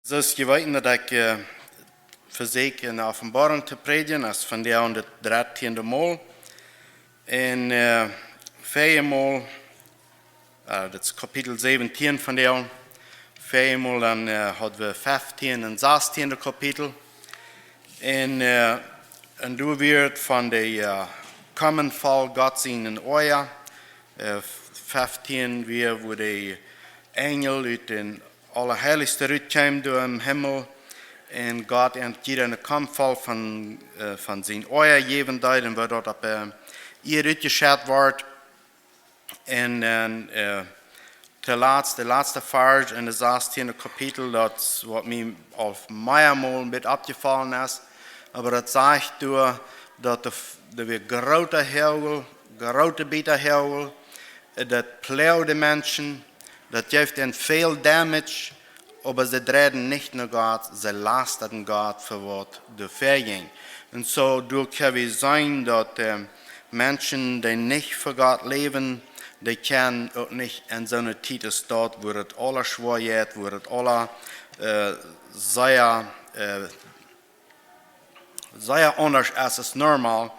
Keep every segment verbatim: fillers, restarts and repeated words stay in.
Soo aus jie weeten, daut ekj äh, vesäkj enne Openboarunk to prädjen, es vondoag daut dartieende Mol. Un äh, värjet Mol, äh, daut es Kapitel säwentieen vondoag. Värjet Mol dan äh, hauden wie feftieen un sastieende Kapitel. Un äh, un doa wia von de äh, Komen von Gott sienen Oaja. Äh, feftieen wia, wua de Enjel ut dän Aulaheilichsten rutkjeem doa em Himmel. Un Gott an jieda eene Komfoll von, äh, von sien Oaja jäwen deed, un woo daut opp äh, Ieed utjeschett wort. Un dan äh, de latste, de latste Varsch en daut sastieende Kapitel, daut waut mie aul mearemol een bät oppjefollen es, oba daut sajcht doa, daut de, de wia groote Hagel, groote Bieta Hagel, äh, daut ploagd de Menschen, daut jeef an väl damage, oba see dreiden nich no Gott, see lastaden Gott fa waut doa väajinj. Un soo doa kjenn wie seenen, daut äh, Menschen, dee nich fa Gott läwen, dee kjennen uk nich en soone Tiet aus daut, wua daut aula schwoa jeit, wua daut aula äh, sea, äh, sea aundasch es aus normal,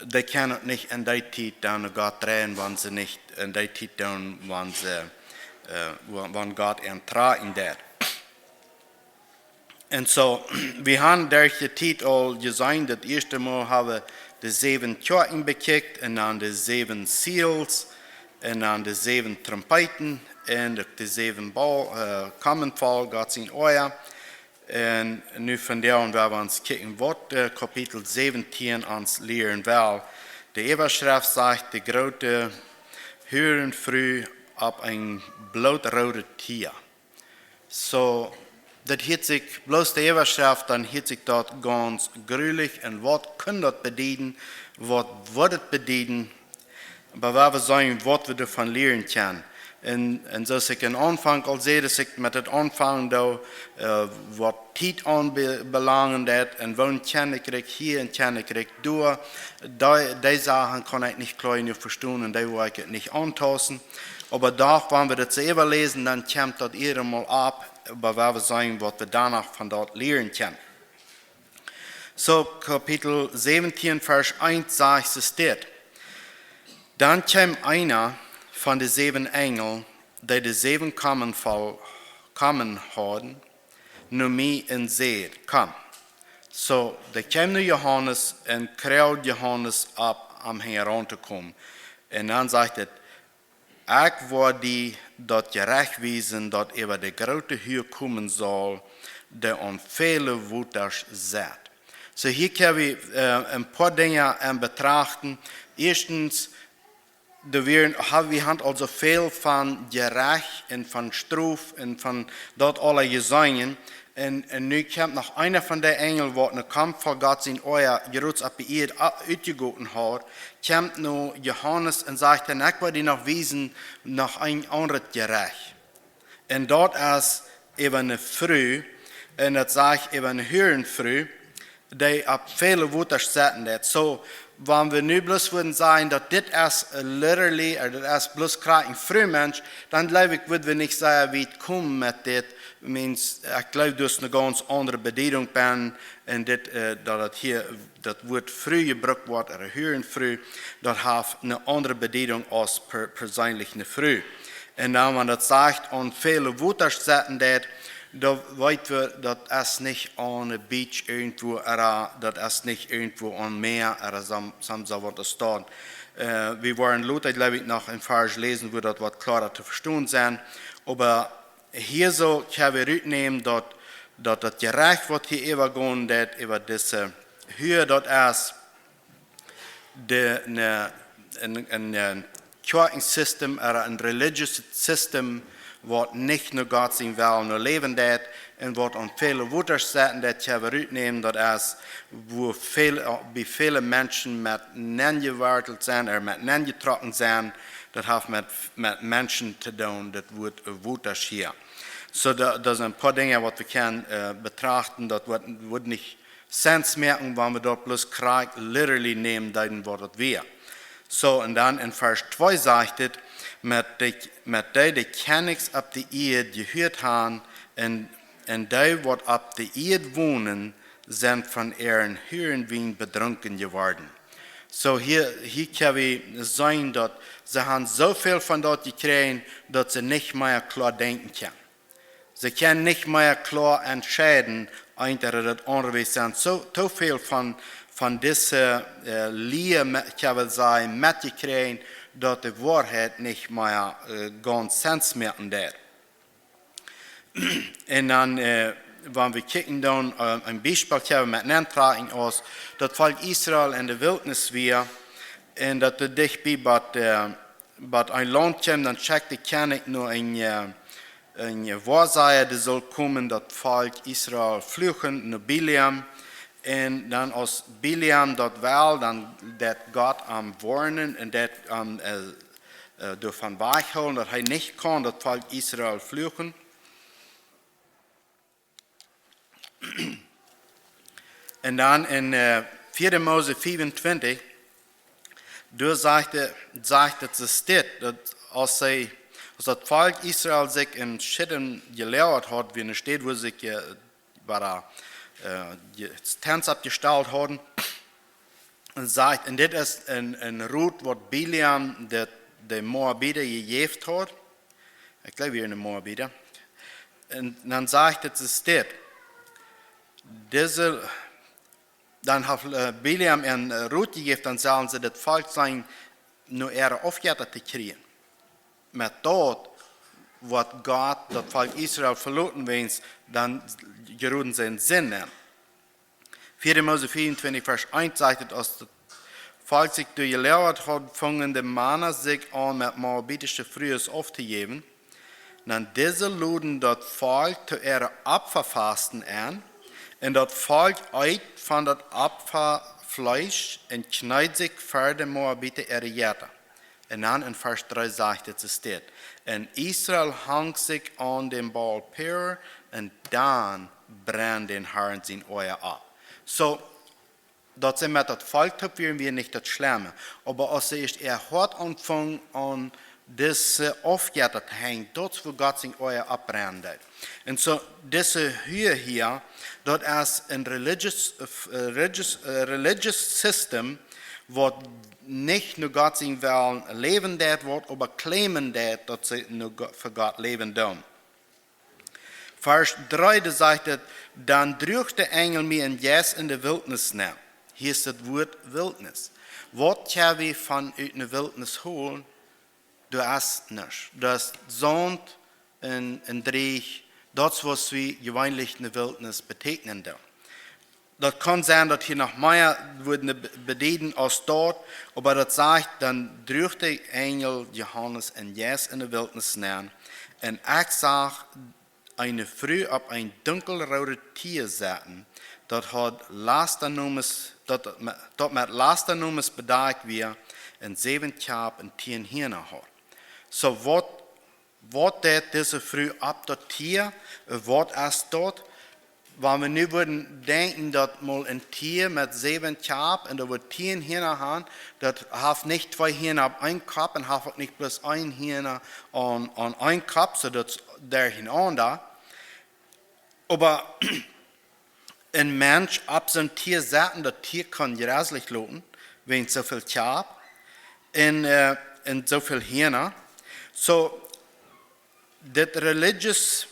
dee kjennen uk nich en dee Tiet dan no Gott dreien, wan see nich en dee Tiet doonen, wan see, äh, wan, wan Gott an trakjen deit. Un soo, wie haben derch de Tiet aul jeseenen, daut ieeschte Mol haben wie de säwen Kjoakjen bekjikjt un dan de säwen Seals un dan de säwen Trompeeten un uk de säwen Bol-, äh, Komen von Gott sien Oaja. Un nu vondoag woa wie ons kjikjen, waut äh, Kapitel säwentieen ons lieren well. De Äwaschreft sajcht, de groote Hurenfru opp een blootroodet Tia. Soo, daut hieet sikj, bloos de Äwaschreft, dan hieet sikj daut gaunz grulich. Un waut kunn daut bedieden? Waut woat daut bedieden? Oba wie woaren seenen, waut wie doavon lieren kjennen. Un, un soo aus ekj aum Aunfank aul säd, daut ekj met daut aunfangen doo, äh, waut Tiet aunbe-, belangen deit, un woo kjenn ekj rikj hia un kjenn ekj rikj doa, dee, dee Sachen kaun ekj nich kloa jenuach vestonen un dee well ekj nich auntauschen. Oba doch, wan wie daut selfst läsen, dan kjemt daut ieescht mol opp, oba wie woaren seenen, waut wie doano von daut lieren kjennen. Soo, Kapitel säwentieen, Varsch eent sajcht et dit. Dan kjeem eena von de säwen Enjel, dee de säwen Komen voll, Komen hauden, no mie un säd: Komm. Soo, dee kjeem no Johanes un kjrieech Johanes opp, om hinjaraun to komen. Un dan sajcht et: Ekj woa die daut Jerecht wiesen, daut äwa de groote Hua komen saul, dee aun väle Wotasch sett. Soo, hia kjenn wie äh, een poa Dinja aun betrachten. Ieeschtens, doa wieren, ha-, wie haben aul soo väl von Jerecht un von Strof un von daut aula jeseenen. Un, un nu kjemt noch eena von de Enjel, waut eene Kom von Gott sien Oaja jrots opp de Ieed a-, utjegoten haud, kjemt no Johanes un sajcht: Un ekj woa die noch wiesen, noch een aundret Jerecht. Un daut es äwa eene Fru, un daut sajcht äwa eene Hurenfru, dee opp väle Wotasch sitten deit. Soo, wan wie nu bloos wudden sajen, daut dit es literally, ooda daut es bloos krakjt een Frumensch, dan jleew ekj, wudden wie nich sea wiet komen met dit. Means, ekj jleew, daut es eene gaunz aundre Bediedunk bie, un dit, äh, daut et hia, daut Wuat Fru jebrukt woat, ooda Hurenfru, daut haft eene aundre Bediedunk aus per-, persenlich eene Fru. Un dan, wan daut sajcht, aun väle Wotasch sitten deit, dan weet wie, daut es nich aun de beach irjentwua, ooda daut es nich irjentwua aum Mäa, ooda sam-, sam-, soo waut es daut. Äh, wie woaren lota, jleew ekj, noch een Varsch läsen, wua daut waut kloara to vestonen es. Oba hia soo kjenn wie rutnämen, daut, daut daut Jerecht, waut hia äwagonen deit, äwa dise Hua, daut es de, ne, een, een, een Kjoakjensystem, ooda een religious system, waut nich no Gott sien Wellen no läwen deit, un waut aun väle Wotasch sitten deit, kjenn wie rutnämen, daut es, wua väl, bie väle Menschen met nenjewortelt sent, ooda met nenjetrocken sent, daut haft met, met Menschen to doonen, daut Wuat Wotasch hia. Soo, daut, daut sent een poa Dinja, waut wie kjennen äh, betrachten, daut woat, woat nich sense moaken, wan wie daut bloos krakjt literally nämen deeden, waut et wia. Soo, un dan en Varsch twee sajcht et: Met dee, met dee de Kjennichs opp de Ieed jehuat haben un, Un dee, waut opp de Ieed wonen, sent von äaren Hurenwien bedrunken jeworden. So hia, hia kjenn wie seenen, daut see haben soo väl von daut jekjräajen, daut see nich mea kloa denkjen kjennen. See kjennen nich mea kloa entscheiden, eent ooda daut aundre Wajch sennen. Soo, soo väl von, von dise, äh, Lia, me-, kjenn wie sajen, metjekjräajen, daut de Woarheit nich mea, äh, gaunz Sens moaken deed. Un dan, äh, wan wie kjikjen dan, äh, een Biespel kjenn wie met nentrakjen, aus daut Volkj Israel enne Wiltnis wia, un daut doa dicht bie bie, äh, bie een Launt kjeem, dan schekjt de Kjennich no een, äh, een Woasaja, dee sull komen, daut Volkj Israel fluchen, no Bileam. Un dan aus Bileam daut well, dan deed Gott am woarnen un deed am, äh, äh, doavon wajchhoolen, daut hee nich kunn daut Volkj Israel fluchen. Un dan en, äh, vieede Mose vea un twintich, doa sajcht et, sajcht et, see steit, daut aus see, aus daut Volkj Israel sikj en Schittim jeläajat haud, wia eene Städ, wua see sikj, äh, bie de, äh, je-, Tents oppjestalt hauden, un sajcht, un dit es een, een Rot, waut Bileam de, de Moabita jejäft haud. Ekj jleew, wia eene Moabita. Un dan sajcht et, see steit, dise, dan haft, äh, Bileam an, äh, Rot jejäft, dan sellen see daut Volkj sennen, no äare Aufjetta to kjrieen. Met daut, waut Gott daut Volkj Israel veloten wia, dan jeroden see en Sind nenn. Vieede Mose vea un twintich, Varsch eent sajcht et, aus daut Volkj sikj doa jeläajat haud, fungen de Mana sikj aun met moabitische Frues auftojäwen. Dan dise loden daut Volkj to äare Opfafasten en, un daut Volkj eet von daut Opfafleesch un kjneed sikj ver de Moabita äare Jetta. Un dan en Varsch dree sajcht et, see steit: Un Israel hunk sikj aun dän Baal Peor, un dan brennd dän Harn sien Oaja auf. So, daut see met daut Volkj toop wieren, wia nich daut Schlemme. Oba aus see ieescht äa Hoat aunfungen aun dise Aufjetta to henjen, daut es wua Gott sien Oaja aufbrennen deed. Un so, dise Hua hia, daut es een religious, äh, religious, äh, religious system, waut nich no Gott sien Wellen läwen deed, waut oba claimen deed, daut see no Go-, fa Gott läwen doonen. Varsch dree, doa sajcht et: Dan druach de Enjel mie en Jeist enne Wiltnis nenn. Hia es daut Wuat Wiltnis. Waut kjenn wie von ut de Wiltnis holen? Doa es nuscht. Doa es Saunt un, un dreech. Daut es, waut wie jeweenlich enne Wiltnis beteekjnen doonen. Daut kaun sennen, daut hia noch mea wudden be-, bedieden aus daut, oba daut sajcht: Dan druach de Enjel Johanes en Jeist enne Wiltnis nenn, un ekj sach eene Fru opp een dunkelroodet Tia sitten, daut haud Lastanomes, daut, daut met Lastanomes bedakjt wia, un säwen Kjap un tieen Hiena haud. So, waut, waut deed dise Fru opp daut Tia? Waut es daut? Wan wie nu wudden denkjen, daut mol een Tia met säwen Kjap un daut wudd tieen Hiena han, daut haft nich twee Hiena opp een Kopp un haft uk nich bloos een Hiena aun, aun een Kopp, soo daut es derchenaunda. Oba een Mensch opp soon Tia sitten, daut Tia kaun jreslich loten, wäajen soo väl Kjap un, äh, un soo väl Hiena. So, dit religious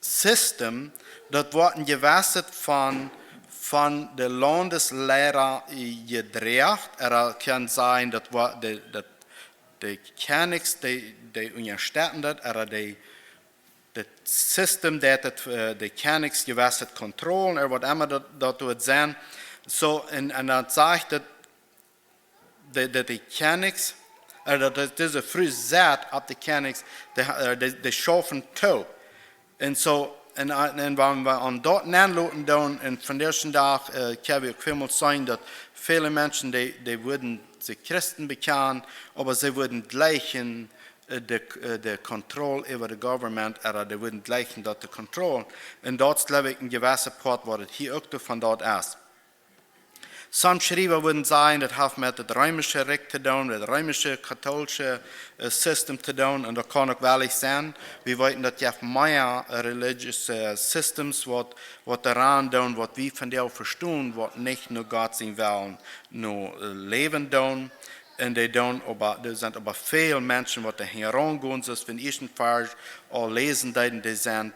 system, daut woat een jewesset von, von de Laundesleida jedroagen, ooda kaun sennen, daut woat de, daut de Kjennichs, dee, dee unjastetten daut, ooda dee, daut System, daut et, äh, de Kjennichs jewesset kontrollen, ooda waut emma daut, daut woat sennen. So, un, un dan sajcht et, daut, daut de Kjennichs, äh, daut, daut dise Fru sat opp de Kjennichs, dee, äh, dee, dee schaufen too. Un so, un, un wan wie aun daut nenloten doonen, un vondoag, äh, kjenn wie uk väl mol seenen, daut väle Menschen, dee, dee wudden sikj Christen bekjanen, oba see wudden jlikj, äh, de, äh, de Kontroll äwa de government, ooda dee wudden jlikjen daut to kontrollen. Un daut es, jleew ekj, een jewessa Poat, waut et hia uk doavon daut es. Some Schriewa wudden sajen, daut haft met daut reemische Rikj to doonen, daut reemische kautoolische äh, System to doonen. Un daut kaun uk wellich sennen. Wie weeten, daut jeft mea religious äh, systems, waut, waut doaraun doonen, waut wie von dee vestonen, waut nich no Gott sien Wellen no äh, läwen doonen. Un dee doonen oba, doa sent oba väl Menschen, waut doa hinjaraun gonen, soo aus wie em ieeschten Varsch aul läsen deeden, dee sent,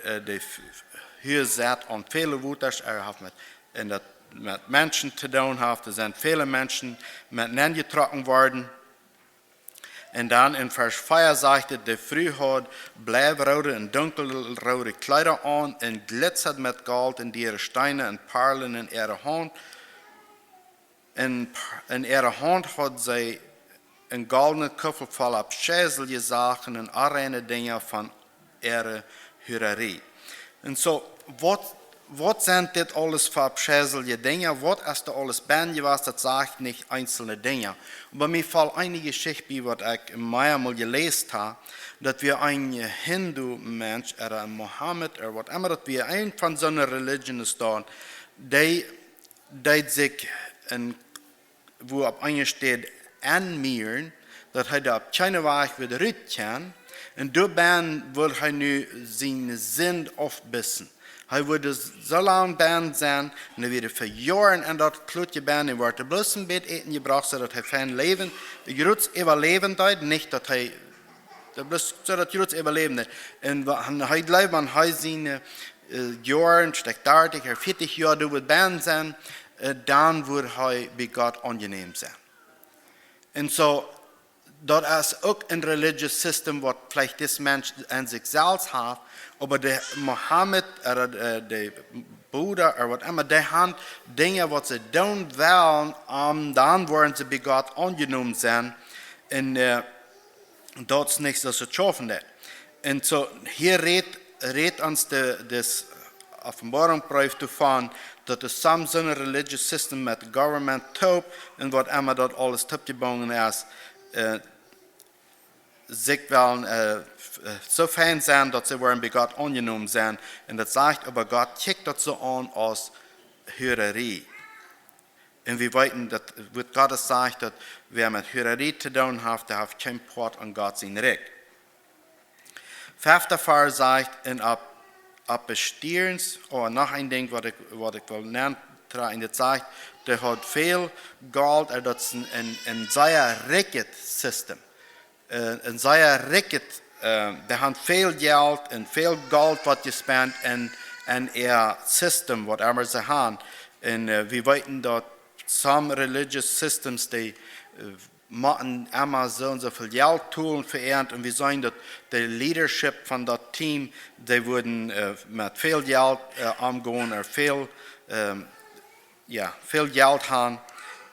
äh, dee f- f- hia sett aun väle Wota, er haft met, un daut met Menschen to doonen haft. Doa sent väle Menschen met nenjetrocken worden. Un dan en Varsch vea sajcht et: De Fru haud bleiwroode un dunkelroode Kjleeda aun un glitzad met Golt un diere Steena un Parlen. En äare Haunt, en, en äare Haunt haud see een goldnet Kuffel voll aufscheiselje Sachen un onreine Dinja von äare Hurarie. Un soo, waut, waut sent dit aules fa aufscheiselje Dinja? Waut es doa aules benn jewast? Daut sajcht nich eenzelne Dinja. Oba mie foll eene Jeschicht bie, waut ekj meamol jeläst hab, daut wia een Hindu Mensch, ooda een Mohammed, ooda waut emma daut wia, een von soone religions doa, dee, dee sikj een, wua opp eene Städ aunmieren, daut hee doa opp kjeene Wajch wudd rut kjennen. Un doa benn wudd hee nu siene Sind aufbissen. Hee wudd soo lang benn sennen, un hee wudd fa Joaren en daut Klutje benn, hee wudd bloos een bät Äten jebrocht, soo daut hee fein läwen, jrods äwaläwen deed, nich daut hee, daut bloos, soo daut jrods äwaläwen deed. Un wa- un hee jleewd, wan hee siene äh, Joaren, stekj dartich ooda vieetich Joa, doa wudd benn sennen, äh, dan wudd hee bie Gott aunjenäm sennen. Un soo, daut es uk een religious system, waut veleicht dis Mensch en sikj selfst haft, oba de Mohammed, ooda äh, de Buddha, ooda waut emma, dee han Dinja, waut see doonen wellen, om dan woaren see bie Gott aunjenomen sennen. Un äh, daut es nich soo, soo schaufen daut. Un soo, hia rät, rät ons de, dis Openboarunk Breef doavon, daut doa some soone religious system met government toop un waut emma daut aules toopjebungen es, äh, sikj wellen äh, f- äh, soo fein sennen, daut see woaren bie Gott aunjenomen sennen. Un daut sajcht, oba Gott kjikjt daut soo aun aus Hurarie. Un wie weeten, daut Wuat Gottes sajcht, daut wäa met Hurarie to doonen haft, dee haft kjeen Poat aun Gott sien Rikj. Fefta Varsch sajcht, un opp, opp de Stierns, oh, noch een Dinkj, waut ekj, waut ekj well nämen, tra- un daut sajcht, dee haud väl Golt, äh, daut es een, een, een sea rikjet System. Äh, een sea rikjet, äh, dee han väl Jelt un väl Golt, waut jespent en, en äa System, waut emma see han. Un äh, wie weeten, daut some religious systems, dee äh, motten emma soo un soo väl Jelt tolen fa äant. Un wie seenen, daut de leadership von daut Team, dee wudden äh, met väl Jelt äh, omgonen, ooda väl, ähm, jo, väl Jelt han.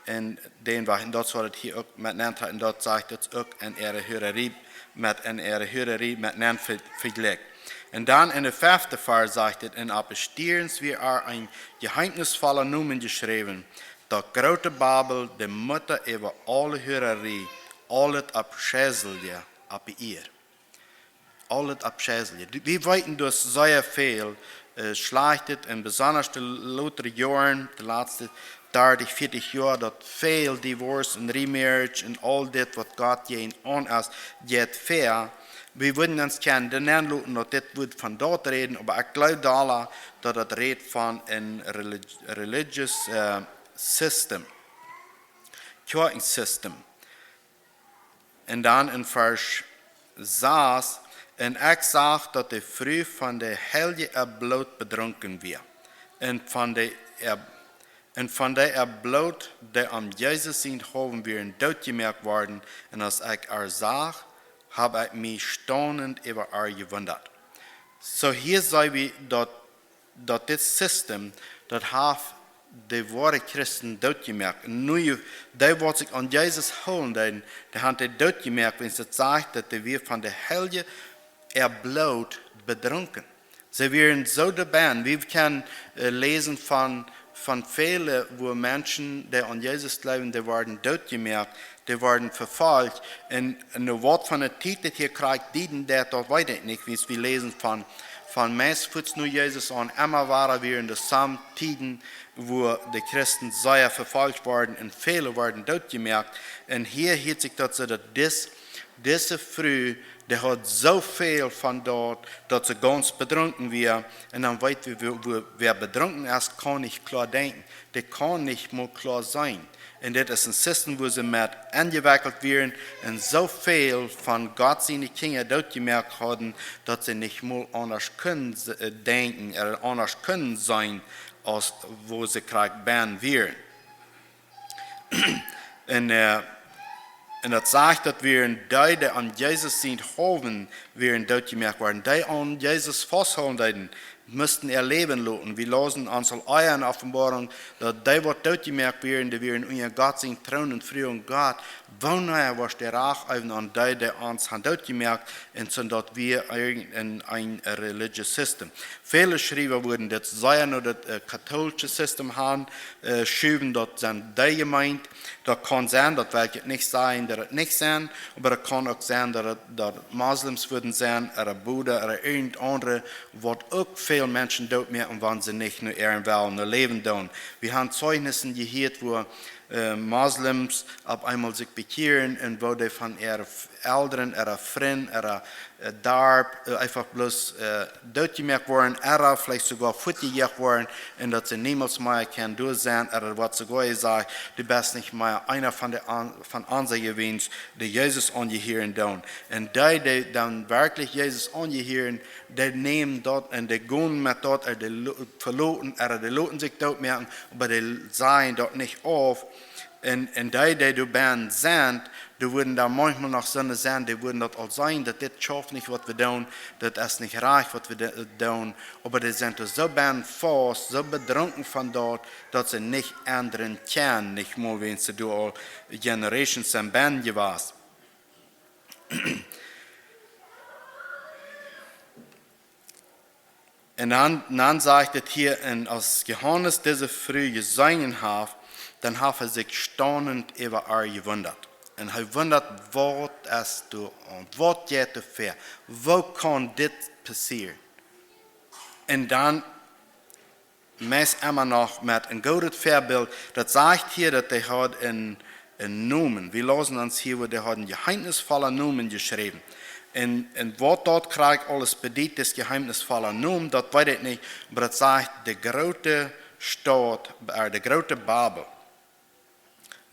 Un dän Wajch, un daut es waut et hia uk met nennt haft, un daut sajcht daut uk en äare Hurarie, met en äare Hurarie met nenn ve- vejlikjt. Un dan en de fefta Varsch sajcht et: Un opp de Stierns wia äa een jeheemnisvolla Nomen jeschräwen, daut groote Babel, de Mutta äwa aule Hurarie, aul daut Aufscheiselje opp de Ieed. Aul daut Aufscheiselje. Wie weeten daut sea väl äh, schlajchtet, un besonda de lota Joaren, de latste dartich, vieetich Joa, daut väl divorce un remarriage un aul dit, waut Gott jäajen aun es, jeit väa. Wie wudden ons kjennen doa nenloten, daut dit wudd von daut räden, oba ekj jleew dolla, daut daut rät von een relig- religious äh, System. Kjoakjensystem. Un dan en Varsch sas: Un ekj sach, daut de Fru von de Heilje äa Bloot bedrunken wia, un von de äa, un von dee äa Bloot, dee om Jesus sienthaulwen wieren dootjemoakt worden, un aus ekj äa sach, hab ekj mie staunent äwa äa jewundat. Soo hia seenen wie daut daut dit System, daut haft de woare Christen dootjemoakt. Un nu, dee waut sikj aun Jesus hoolen deeden, dee han dee dootjemoakt, wiels et sajcht, daut dee wia von de Heilje äa Bloot bedrunken. See wieren soo doabennen. Wie kjennen äh, läsen von, von väle, wua Menschen, dee aun Jesus jleewen, dee worden dootjemoakt, dee worden vefolcht. Un, un no waut fa eene Tiet dit hia krakjt dieden deit, daut weet ekj nich, wiels wie läsen von, von meist fuaz no Jesus aun emma wada wieren doa soone Tieden, wua de Christen sea vefolcht worden un väle worden dootjemoakt. Un hia hieet sikj daut soo, daut dis, dise Fru, dee haud soo väl von daut, daut see gaunz bedrunken wia. Un dan weet wie, wua, wua, wäa bedrunken es, kaun nich kloa denkjen. Dee kaun nich mol kloa seenen. Un dit es een System, wua see met enjewekjelt wieren un soo väl von Gott siene Kjinja dootjemoakt hauden, daut see nich mol aundasch kunnen, äh, denkjen, äh, aundasch kunnen seenen, aus wua see krakjt bennen wieren. Un, äh, un daut sajcht, daut wieren dee, dee aun Jesus sien haulwen wieren dootjemoakt worden. Dee aun Jesus fausthoolen deeden, musten äa Läwen loten. Wie läsen ons aul ea en Openboarunk, daut dee, waut dootjemoakt wieren, dee wieren unja Gott sienen Troon un fruagen: Gott, wanea woascht du Rach äwen aun dee, dee ons han dootjemoakt? Un soo daut wia irjent een, een religious system. Väle Schriewa wudden dit sea no daut, äh, kathoolsche System han, äh, schuwen, daut sent dee jemeent. Daut kaun sennen, daut well ekj nich sajen, daut et nich sent, oba daut kaun uk sennen, daut et, daut et Moslems wudden sennen, ooda Buddha, ooda irjent aundre, waut uk väl Menschen dootmoaken, wan see nich no äaren Wellen no läwen doonen. Wie han Zeichnissen jehieet, wua, äh, Moslems opp eemol sikj bekjieren un woo dee von äare F-, Elren, äare Frind, äare, äh, Darp, äh, eefach bloos, äh, dootjemoakt woaren, ooda veleicht soogoa fuatjejoacht woaren, un daut see niemols mea kjennen doa sennen, ooda woat soogoa jesajcht: Du best nich mea eena von de an-, von onse jeweenst, dee Jesus aunjehieren doonen. Un dee, dee dan werkjlich Jesus aunjehieren, dee nämen daut un dee gonen met daut, ooda dee lo-, veloten, ooda dee loten sikj dootmoaken, oba dee sajen daut nich auf. Un, un dee, dee doa bennen sent, dee wudden doa maunchmol noch soone sennen, dee wudden daut aul seenen, daut dit schauft nich, waut wie doonen, daut es nich rajcht, waut wie de-, doonen, oba dee sent doa soo bennen faust, soo bedrunken von daut, daut see nich endren kjennen, nich mol, wan see doa aul generations sent bennen jewast. Un dan, dan sajcht et hia: Un aus Johanes dise Fru jeseenen haft, dan haft hee sikj staunent äwa äa jewundat. Un hee wundat: Waut es doa aun? Waut jeit doa väa? Woo kaun dit passieren? Un dan meist emma noch met een goodet Väabilt. Daut sajcht hia, daut dee haud een, een Nomen. Wie läsen ons hia, woo dee haud een jeheemnisvolla Nomen jeschräwen. Un, un waut daut krakjt aules bediet, dis jeheemnisvolla Nomen, daut weet ekj nich, oba daut sajcht de groote Staut, äh, de groote Babel.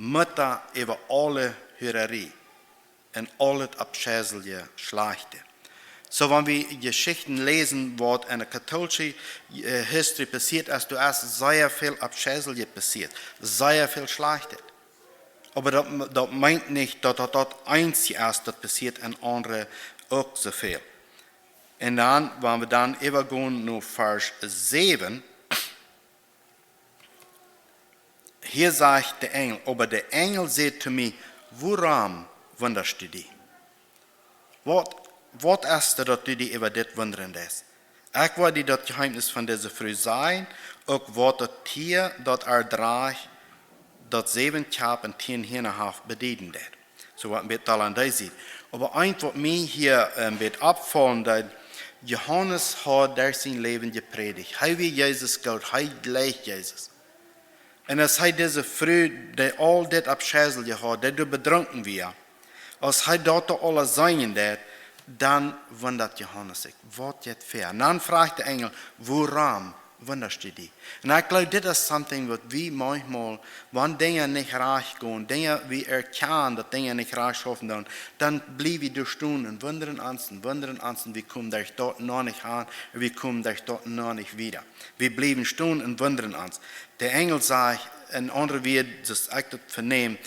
Mutta äwa aule Hurarie un aul daut aufscheiselje Schlajchte. Soo, wan wie Jeschichten läsen, waut enne katoolische, äh, History passieet es, doa es sea väl aufscheiseljet passieet, sea väl Schlajchtet. Oba daut, daut meent nich, daut daut, daut eensje es, daut passieet en aundre uk soo väl. Un dan, wan wie dan äwagonen no Varsch säwen, hia sajcht de Enjel: Oba de Enjel säd to mie: Wuarom wundasch du die? Waut, waut es daut, daut du die äwa dit wundren deist? Ekj woa die daut Jeheemnis von dise Fru sajen, uk waut daut Tia, daut äa drajcht, daut säwen Kjap un tieen Hiena haft, bedieden deit. Soo waut een bät aul aun dee Sied. Oba eent waut mie hia, äh, een bät oppfaulen deed: Johanes haud derch sien Läwen jeprädicht. Hee wia Jesus goot, hee jleicht Jesus. Un aus hee dise Fru, dee aul dit aufscheiseljet haud, dee doa bedrunken wia, aus hee daut aula seenen deed, dan wundat Johanes sikj: Waut jeit väa? Un dan fruach de Enjel: Wuarom wundasch du die? Un ekj jleew, dit es something waut wie maunchmol, wan Dinja nich rajcht gonen, Dinja, wie erkjanen, daut Dinja nich rajcht schaufen doonen, dan bliew wie doa stonen un wundren ons un wundren ons un wie komen doa noch nich aun, wie komen doa noch nich wieda. Wie bliewen stonen un wundren ons. De Enjel sajcht, en aundre Wieed, soo aus ekj daut venäm: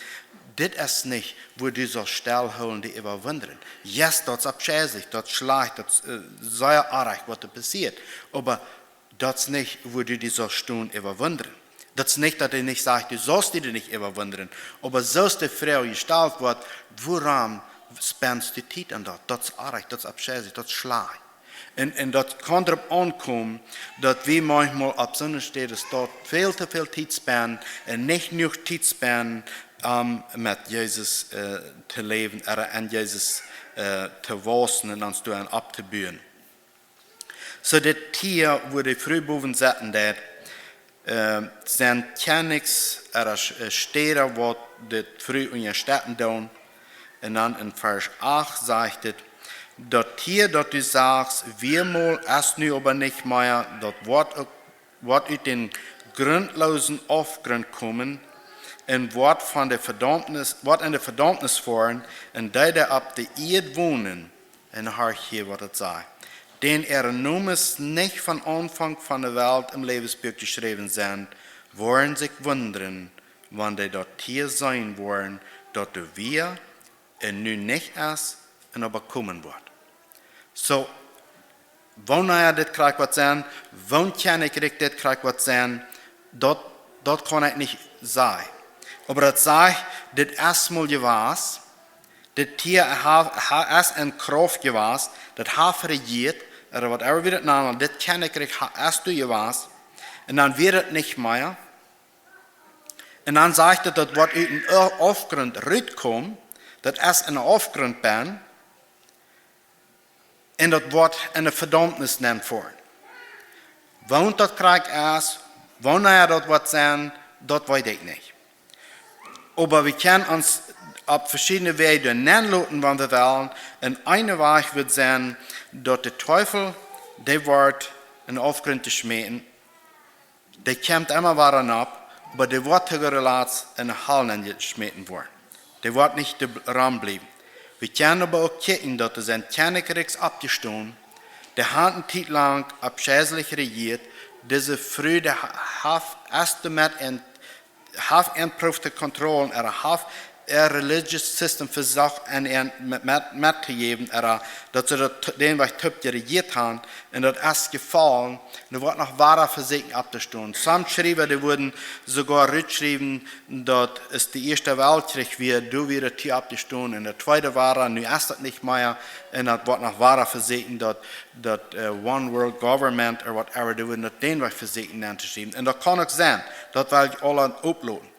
Dit es nich, wua du saust stellhoolen, die äwa wundren. Yes, daut es aufscheilich, daut es schlajcht, daut es, äh, sea oajch, waut doa passieet. Oba daut es nich, wua du die saust stonen äwa wundren. Daut es nich, daut hee nich sajcht, du saust die doa nich äwa wundren. Oba soo aus de Froag jestalt woat: Wuarom spenst du Tiet aun daut? Daut es oajch, daut es aufscheilich, daut es schlajcht. Un, un daut kaun doaropp aunkomen, daut wie maunchmol opp soone Städen daut väl too väl Tiet spenden un nich jenuach Tiet spenden, om met Jesus, äh, to läwen, ooda aun Jesus, äh, to wausen un ons doaraun opptobuen. Soo dit Tia, wua de Fru bowen sitten deit, äh, sent Kjennichs ooda Städa, waut de Fru unjastetten doonen. Un dan en Varsch acht sajcht et: Daut Tia, daut du sachst, wia mol, es nu oba nich mea, daut woat ut dän grundloosen Aufgrunt komen un woat en de Vedaumnis foaren, un dee, dee opp de Ieed wonen, un horch hia, waut et sajcht, dän äare Nomes nich von Aunfank von de Welt em Läwensbuak jeschräwen sent, woaren sikj wundren, wan dee daut Tia seenen woaren, daut doa wia un nu nich es un oba komen woat. Soo, wanea dit krakjt woat sennen, woon Kjennichrikj dit krakjt woat sennen, daut kaun ekj nich sajen. Oba daut sajcht, dit es mol jewast, dit Tia es en Krauft jewast, daut haft rejieet, ooda whatever wie daut nanen, dit Kjennichrikj es doa jewast, un dan wia daut nich mea. Un dan sajcht et, daut woat ut en Aufgrunt rutkomen, daut es en Aufgrunt benn, un daut woat en de Vedaumnis nenn foaren. Woon daut krakjt es, wanea daut woat sennen, daut weet ekj nich. Oba wie kjennen ons opp veschiedne Wäaj doa nenn loten, wan wie wellen. Un een Wajch wudd sennen, daut de Teufel, dee woat en Aufgrunt jeschmäten, dee kjemt emma wada nopp, oba dee woat to goode Latst en de Hal nenn jeschmäten woaren. Dee woat nich doa rom bliewen. Wie kjennen oba uk kjikjen, daut doa sent Kjennichrikjs oppjestonen, dee haben ne Tiet lang aufschelich rejieet, dise Fru, dee haft, es doamet en, haft en prooft to controllen, ooda haft äa religious system vesocht en, en met, met, mettojäwen, ooda daut see daut dän Wajch toop jerejieet haben, un daut es jefollen, un doa woat noch wada vesieekjen opptostonen. Some Schriewa, dee wudden soogoa rutschriewen, daut aus de Ieeschte Weltkjrich wia, doa wia daut Tia oppjestonen, un de tweede wada, nu es daut nich mea, un daut woat noch wada vesieekjen, daut, daut one world government or whatever, dee wudden daut dän Wajch vesieekjen nenn to schriewen. Un daut kaun uk sennen, daut well ekj aula opploten.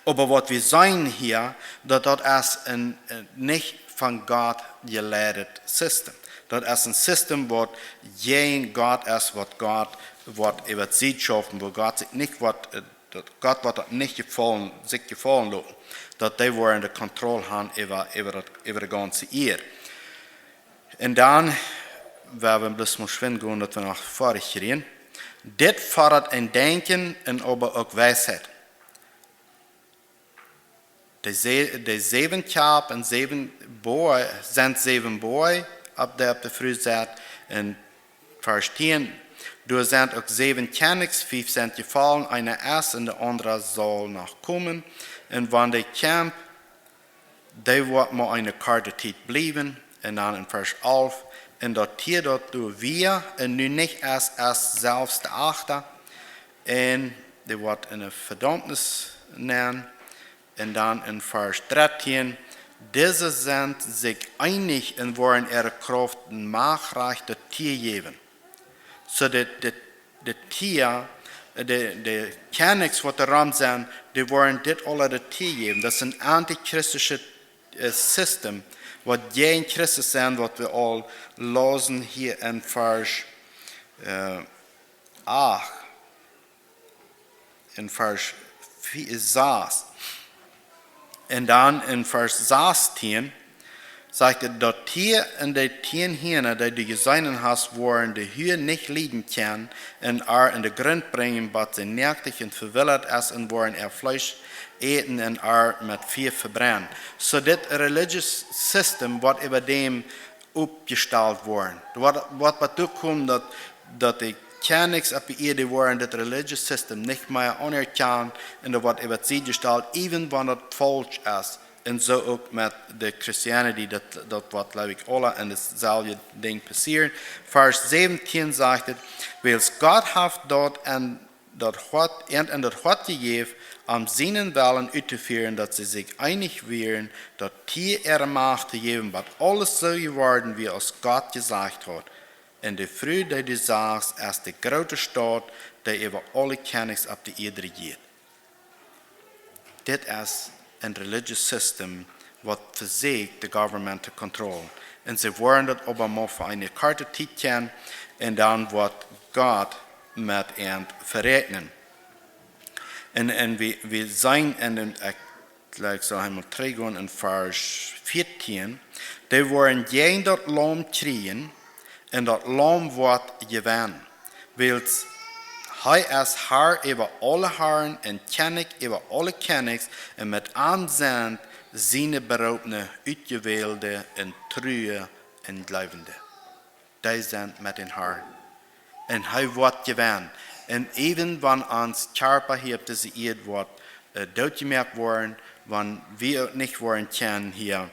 Oba waut wie seenen hia, daut daut es en, en nich von Gott jeleidet System. Daut es en System, waut jäajen Gott es, waut Gott, waut äwa Sied schaufen, wua Gott sikj nich woat, daut Gott woat daut nich jefaulen, sikj jefaulen loten, daut dee woaren de Kontroll haben äwa, äwa de gaunze Ieed. Un dan, wie woaren bloos mol schwind gonen, daut wie noch foadich kjrieen. Dit fodat een Denkjen un oba uk Weisheit. De säwen Kjap un säwen Boaj, sent säwen Boaj, opp dee opp de Fru sett, un Varsch tieen: Doa sent uk säwen Kjennichs, fief sent jefollen, eena es un de aundra saul noch komen. Un wan dee kjemt, dee woat mau eene korte Tiet bliewen. Un dan en Varsch alf: Un daut Tia, daut doa wia un nu nich es, es selfst de Achta. Un dee woat en de Vedaumnis nenn. Un dan en Varsch drettieen: Dise sent sikj eenich un woaren äare Krauft un Macht rajcht daut Tia jäwen. Soo daut, daut, daut Tia, de, de Kjennichs waut doa rom sent, dee woaren dit aula daut Tia jäwen. Daut es een antichristischet System, waut jäajen Christus sent, waut wie aul läsen hia en Varsch acht, en Varsch sas. Un dan en Varsch sastieen sajcht et: Daut Tia un de tieen Hiena, dee du jeseenen hast, woaren de Hua nich lieden kjennen un ar en de Grunt brinjen, bat see noaktich un vewildat es, un woaren ar Fleesch äten un ar met Fia vebrennen. Soo dit religious system, waut äwa däm oppjestalt woaren. Waut, waut bat doa komen, daut, daut de Kjennichs opp de Ieed woaren dit religious system nich mea aunerkjanen un doa woat äwa Sied jestalt, even wan daut faulsch es. Un soo uk met de Christianity, daut, daut woat, jleew ekj, aula en daut selwje Dinj passieren. Varsch säwentieen sajcht et: Wiels Gott haft daut en daut Hoat, an en daut Hoat jejäft, om sienen Wellen uttofieren, daut see sikj eenich wieren, daut Tia äare Macht to jäwen, bat aules soo jeworden wia, aus Gott jesajcht haud. Un de Fru, dee du sachst, es de groote Staut, dee äwa aule Kjennichs opp de Ieed rejieet. Dit es een religious system, waut vesieekjt de government to controllen. Un see woaren daut oba mau fa eene korte Tiet kjennen. Un dan woat Gott met an veräakjnen. Un, un wie, wie seenen en dän, ekj jlikj, soo eemol trigj gonen en Varsch vieetieen. Dee woaren jäajen daut Laum kjrieen, un daut Laum woat jewennen. Wiels hee es Har äwa aule Harn un Kjennich äwa aule Kjennichs, un met am sent siene Beroopne, Utjewälde un True un Jleewende. Dee sent met dän Harn. Un hee woat jewennen. Un even wan ons Kjarpa hia opp dise Ieed woat, äh, dootjemoakt woaren, wan wie uk nich woaren kjennen hia,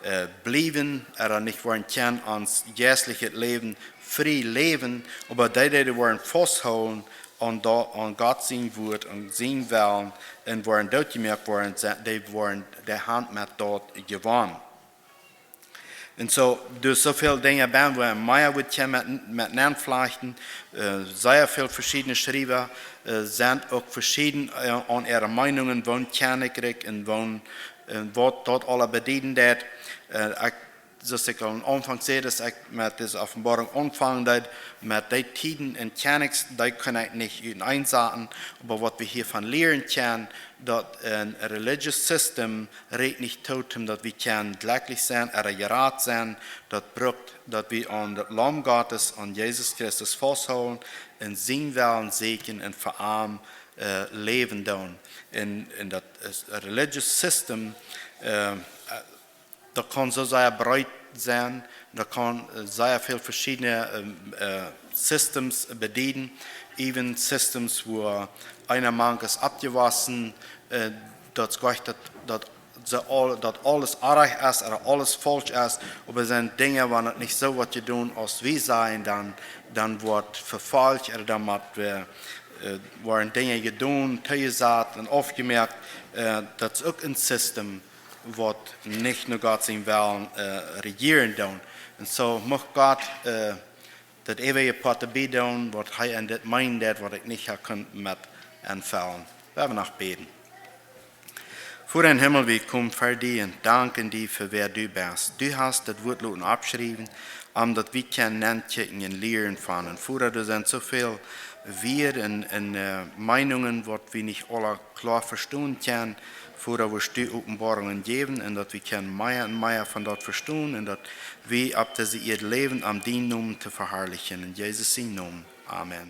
äh, bliewen, ooda nich woaren kjennen ons jeistlichet Läwen frie läwen, oba dee, dee woaren fausthoolen aun, aun Gott sien Wuat, aun sien Wellen, un woaren dootjemoakt woaren, se-, dee woaren, dee han met daut jewonnen. Un soo, doa soo väl Dinja bie, wua mea woat hia met, met nenflajchten, äh, sea väl veschiedne Schriewa, äh, sent uk veschieden, äh, aun äare Meenungen, woon Kjennichrikj un woon, äh, waut daut aula bedieden deit. Äh, ekj, soo aus ekj aul aum Aunfank säd, aus ekj met dise Openboarunk aunfangen deed, met dee Tieden un Kjennichs, dee kaun ekj nich utenaunda saten, oba waut wie hiavon lieren kjennen, daut een religious system rät nich too, om daut wie kjennen jlekjlich sennen, ooda jerat sennen, daut brukt, daut wie aun daut Laum Gottes, aun Jesus Christus fausthoolen un sienen Wellen sieekjen un fa am, äh, läwen doonen. Un, un daut es een religious system, äh, daut kaun soo sea breet sennen, daut kaun, äh, sea väl veschiedne, ähm, äh, systems bedieden, even systems, wua eena mank es oppjewossen, äh, daut es jlikj daut, daut see aul-, daut aules orrajcht es ooda aules faulsch es, oba sent Dinja, wan et nich soo woat jedonen aus wie sajen, dan, dan woat vefolcht ooda dan woat, äh, äh, woaren Dinja jedonen, toojesat un aufjemoakt, äh, daut es uk een system, waut nich no Gott sienen Wellen, äh, rejieren doonen. Un soo mucht Gott, äh, daut eewje Poat doabie doonen, waut hee en dit meenen deed, waut ekj nich ha kunt met aunfangen. Wie haben noch bäden. Voda em Himmel, wie komen ver die un danken die fa wäa du best. Du hast daut Wuat loten oppschriewen, om daut wie kjennen nenkjikjen un lieren von. Un Voda, doa sent soo väl Wieed un, un, äh, Meenungen, waut wie nich aula kloa vestonen kjennen, Voda, wurscht du Openboarungen jäwen un daut wie kjennen mea un mea von daut vestonen un daut wie opp dise Ieed läwen, om dienen Nomen to veharlichen. En Jesus sienen Nomen. Amen.